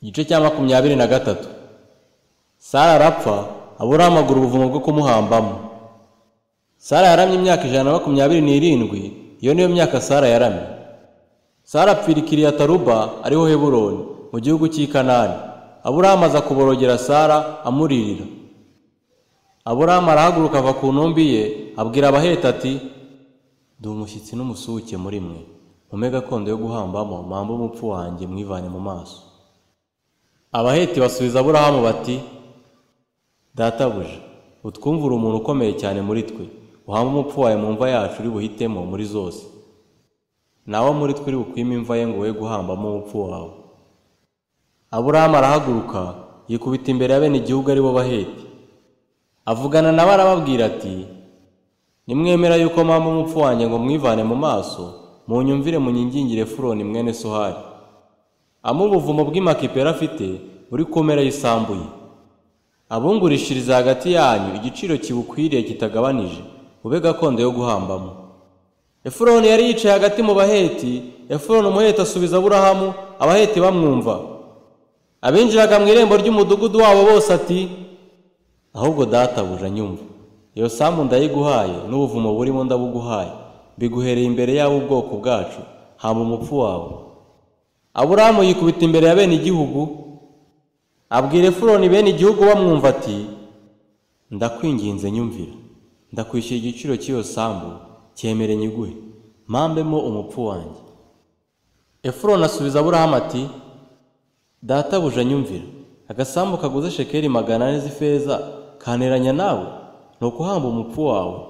Igice cya 23. Sara arapfa, Aburahamu agura ubuvumo bwo kumuhambamo. Sara yaramye imyaka 127, iyo niyo myaka Sara yaramye. Sara apfira i Kiriyataruba, ariho Heburoni, mu gihugu cy'i Kanani. Aburahamu aza kuborogera Sara amuririra. Aburahamu arahaguruka ava ku ntumbi ye, abwira Abaheti ati: "Ndi umushyitsi n'umusuhuke muri mwe, mumpe gakondo yo guhambamo, mpambe umupfu wanjye mwivane mu maso." Abaheti basubiza Aburahamu bati: "Databuja, utwumvure umuntu ukomeye cyane muri twe, uhambe umupfu wawe mu mva yacu uri buhitemo muri zose. Nawe muri twe uri bukwime imva ye ngo we guhambamo umupfu wawe." Aburahamu arahaguruka, yikubita imbere ya bene igihugu ari bo Baheti. Avugana nabo arababwira ati: "Nimwemera yuko mpamba umupfu wanjye ngo mwivane mu maso, munyumvire munyingingire Efuroni mwene Sohari, amuhe ubuvumo bw'i Makipela afite buri ku mpera y'isambu ye. Abungurishirize hagati yanyu igiciro kibukwiriye kitagabanije, bube gakondo yo guhambamo." Efuroni yari yicaye hagati mu Baheti. Efuroni umuheti asubiza Aburahamu, Abaheti bamwumva. Abinjiraga mu irembo ry'umudugudu wabo bose ati: "Ahubwo databuja nyumva, iyo sambu ndayiguhaye n'ubuvumo burimo ndabuguhaye, mbiguhereye imbere y'abo ubwoko bwacu, hamba umupfu wawe." Aburahamu yikubita imbere ya bene igihugu, abwira Efuroni bene igihugu bamwumva ati: "Ndakwinginze nyumvira, ndakwishyura igiciro cy'iyo sambu, cyemere nyiguhe, mpambemo umupfu wanjye." Efuroni asubiza Aburahamu ati: "Databuja nyumvira, agasambu kaguze shekeli 400 z'ifeza kanteranya nawe, ni ukuhamba umupfu wawe."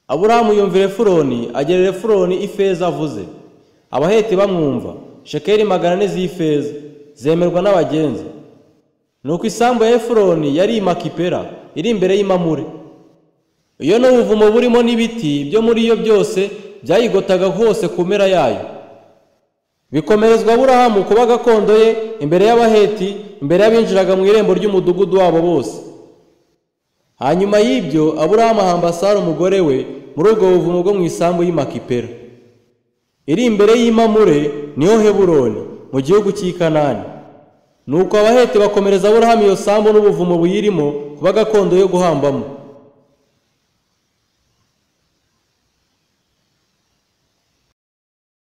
Aburahamu yumvira Efuroni, agerera Efuroni ifeza avuze. Abaheti bamwumva, shekeli 400 z'ifeza zemerwa n'abagenzi. Nuko isambu ya Efuroni yari i Makipela, iri imbere y'Imamure. Iyo n'ubuvumo burimo n'ibiti byo muri iyo byose byayigotaga hose ku mpera yayo. Bikomerezwa Aburahamu kuba gakondo ye imbere y'Abaheti, imbere y'abinjiraga mu irembo ry'umudugudu wabo bose. Hanyuma y'ibyo Aburahamu ahamba Sara umugore we muri ubwo buvumo bwo mu isambu y'i Makipela, iri imbere y'Imamure, niho Heburoni, mu gihugu cy'i Kanani. Nuko Abaheti bakomereza Aburahamu iyo sambu n'ubuvumo buyirimo kuba gakondo yo guhambamo.